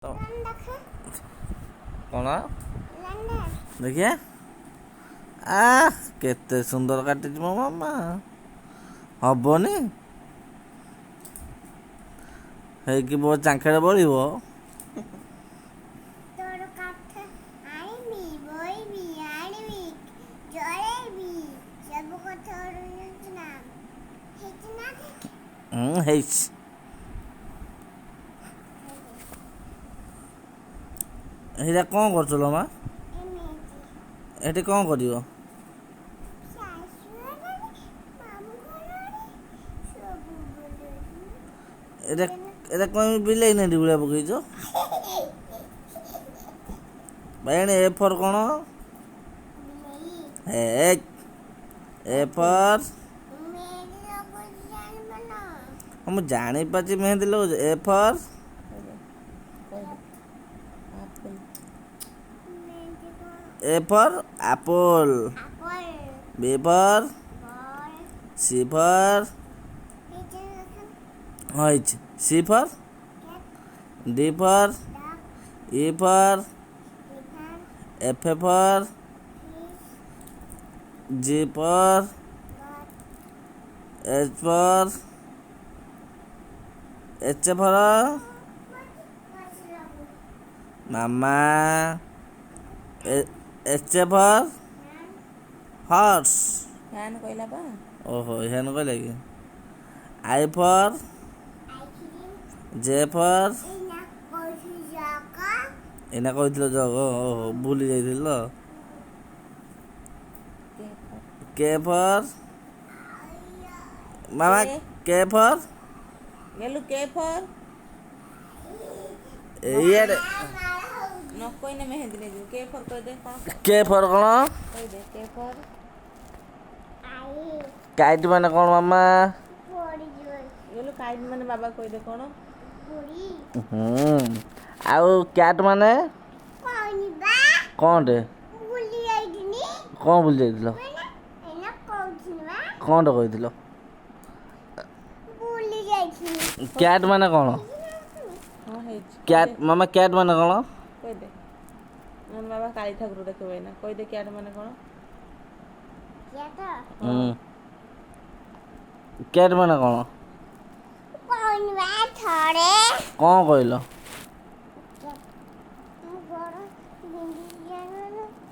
କ'ଣ ଦେଖିଆ? ଆ, କେତେ ସୁନ୍ଦର କାଟିଛି ମୋ ମାମା। ହବନି ହେଇକି ମୋ ଚାଙ୍ଖେଡ଼େ ବଳିବ। ତୋର କାଠ ଆଣିବି, ବୋଇବି, ଆଣିବି, ଜଳେଇବି, ସବୁ କଥା ନା ହେଇଛି ନା? ହୁଁ, ହେଇଛି। ଏଇଟା କ'ଣ କରୁଛ ଲୋ ମା? ଏମିତି। ଏଠି କ'ଣ କରିବ? ଶାଶୁଘରେ, ମାମୁଁ ଘରରେ ସବୁ ବୁଲୁଛି। ଏଇଟା କ'ଣ ବିଲେଇ ନେଣ୍ଡି ଭଳିଆ ପକେଇଛ? ବାଇଗଣ। ଏ ଫର୍ କ'ଣ? ବିଲେଇ। ଏ, ଏ ଫର୍। ମେହେନ୍ଦି ଲଗାଉଛି, ଜାଣିବ ନା? ହଁ, ମୁଁ ଜାଣିପାରୁଛି ମେହେନ୍ଦି ଲଗାଉଛ। ଏ ଫର୍ ମେହେନ୍ଦି କ'ଣ? ଏ for apple. Apple. B for? Ball. C for? ହେଇଛି। ହଁ, ହେଇଛି। C for? Cat. D for? Dog. E for? Elephant. F for? Fish. G for? God. H for? H for? Mama, H for? ହର୍ସ। Fan କହିଲା ପା। ଓହୋ, ହେନ୍ କହିଲା କି? I for? Ice cream. J for? ଏଇନା କହୁଛି ଜଗ। ଏଇନା କହିଥିଲ ଜଗ। ଓହୋ, ଭୁଲି ଯାଇଥିଲି ତ। K for? ମାମା, କେ ଫର୍? ଗେଲୁ, କେ ଫର୍? ଏଇଆଡ଼େ। ନ କହିନେ ମେହେନ୍ଦି ନେଇଯିବୁ। କେ ଫର୍ କହିଦେ କ'ଣ? କେ ଫର୍ କ'ଣ? କହିଦେ କେ ଫର୍। I. Kite ମାନେ କ'ଣ ମାମା? ପଡ଼ିଯିବ। ଗେଲୁ, କାଇଟ୍ ମାନେ ବାବା କହିଦେ କ'ଣ? ପୁରୀ। ହୁଁ, ଆଉ କ୍ୟାଟ୍ ମାନେ? କହୁନି ବା। କ'ଣଟେ? ଭୁଲି ଯାଇଥିଲି। କ'ଣ ଭୁଲି ଯାଇଥିଲ? ମାନେ ଏଇନା କହୁଥିଲି ବା। କ'ଣଟେ କହିଥିଲ? ଭୁଲି ଯାଇଥିଲି। କ୍ୟାଟ୍ ମାନେ କ'ଣ? ହଁ, ହେଇଛି। କ୍ୟାଟ୍ ମାମା, କ୍ୟାଟ୍ ମାନେ କ'ଣ? କହିଦେ, ନହେଲେ ବାବା କାଳୀ ଠାକୁର ଦେଖିବ ଏଇନା। କହିଦେ କ୍ୟାଟ୍ ମାନେ କ'ଣ? କ୍ୟାଟ। ହୁଁ, କ୍ୟାଟ୍ ମାନେ କ'ଣ? କହୁନି ବା ଥରେ। କ'ଣ କହିଲ?